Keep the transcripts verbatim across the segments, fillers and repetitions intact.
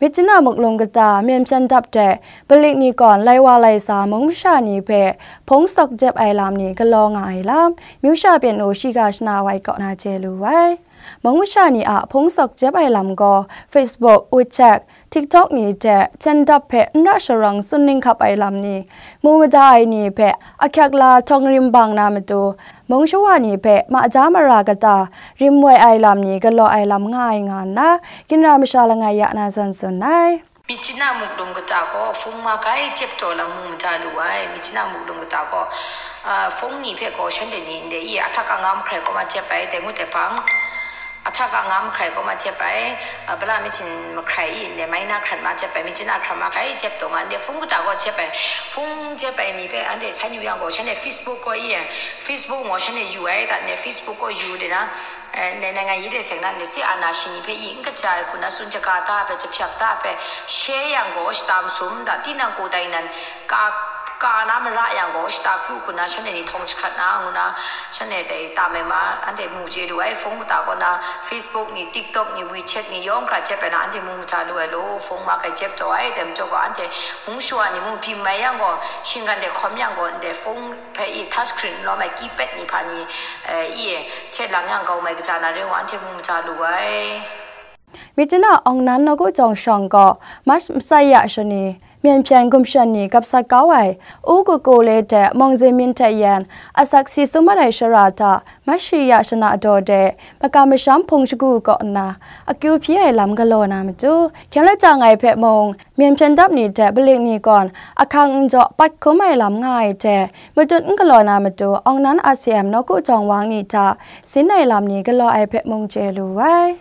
Myitkyina muklung kata myen hpyen dap hte balik ni kawn lai wa lai sa mung masha ni hpe hpung sawk jep ai lam ni galaw nga ai lam, myu sha pyen u shiga shana wai kaw na chye lu ai. Mung masha ni a hpung sawk jep ai lam gaw Facebook, WeChat, TikTok ni hte hpyen dap hpe n ra sharawng tsun ning hkap ai lam ni, mu mada ai ni hpe ahkyak la htawng rim bang na matu, mung shawa ni hpe maja mara kata rim wai ai lam ni galaw ai lam nga ai nga nna, ginra masha langai ya na zawn tsun ai. Myitkyina muklung kata gaw hpung ma kai jep taw lam mu mada lu ai. Myitkyina muklung kata gaw, a, hpung ni hpe gaw shanhte ni ndai i, ahtak a nga mahkrai kaw ma jep ai, dai ngut ai hpang. Ahtak a nga mahkrai kaw ma jep ai, a, bala myitkyina mahkrai i, ndai mai na hkrat ma jep ai, myitkyina hkrat ma kai jep taw nga, ndai hpung kata gaw jep ai. Hpung jep ai ni hpe anhte san yu yang gaw, shanhte Facebook gaw i, Facebook gaw shanhte yu ai, dat ndai Facebook gaw yu de na, eh, ndai ngai ngai yi de seng na, ndai si ana shi ni hpe i n kaja ai hku na, tsun jahka ta hpe, jahpyak ta hpe, share yang gaw, shata masum da, tinang ku dai nan, ka, ka na mara yang gaw, shata kru hku na, shanhte ni htawng jahkrat na, ngu na, shanhte dai tam ai ma, anhte mu chye lu ai, hpung kata kaw na, Facebook ni, TikTok ni, WeChat ni, yawng hkra jep ai na, anhte mu mada lu ai law, hpung ma kai jep taw ai, dai majaw gaw, anhte mung shawa ni mung byin mai yang gaw, shinggan de hkawm yang gaw, ndai hpung hpe i touch screen n lawm ai keypad ni hpa ni, eh, i hte lang yang gau mai kaja na ring wa, anhte mu mada lu ai. Myitkyina Aung Nan Nawku Jawng shawng gaw, March masai ya shani, myen hpyen gumshan ni gap sat kau ai, U Kuku le hte Maung Zae Min hte yan, asak si sum mat ai shara hta, March shi ya shana daw de, makam masham hpung shagu kaw nna, akyu hpyi ai lam galaw na matu, hkyen lata ngai hpe mung, myen hpyen dap ni hte balik ni kawn, ahkang n jaw pat hkum ai lam nga ai hte, matut n galaw na matu, Aung Nan A C M Nawku Jawng wang ni hta, sin ai lam ni galaw ai hpe mung chye lu ai.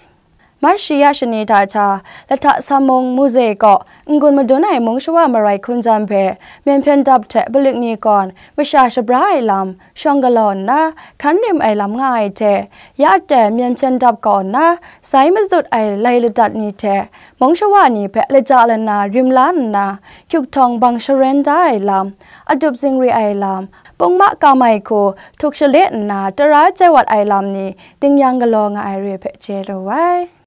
March shi ya shani hta hta, lahta sa mung, Muzei kaw, n-gun madun ai mung shawa marai hkunjam hpe, myen hpyen dap hte balik ni kawn, masha shabra ai lam, shawng galaw nna, hkan rim ai lam nga ai hte, ya ten myen hpyen dap kaw nna, sai mazut ai lai ladat ni hte, mung shawa ni hpe laja lana rim la nna, hkyuk htawng bang sharen da ai lam, adup zingri ai lam, pungma kamai hku htuk shale nna, tara jai wat ai lam ni, tingnyang galaw nga ai re hpe chye lu ai.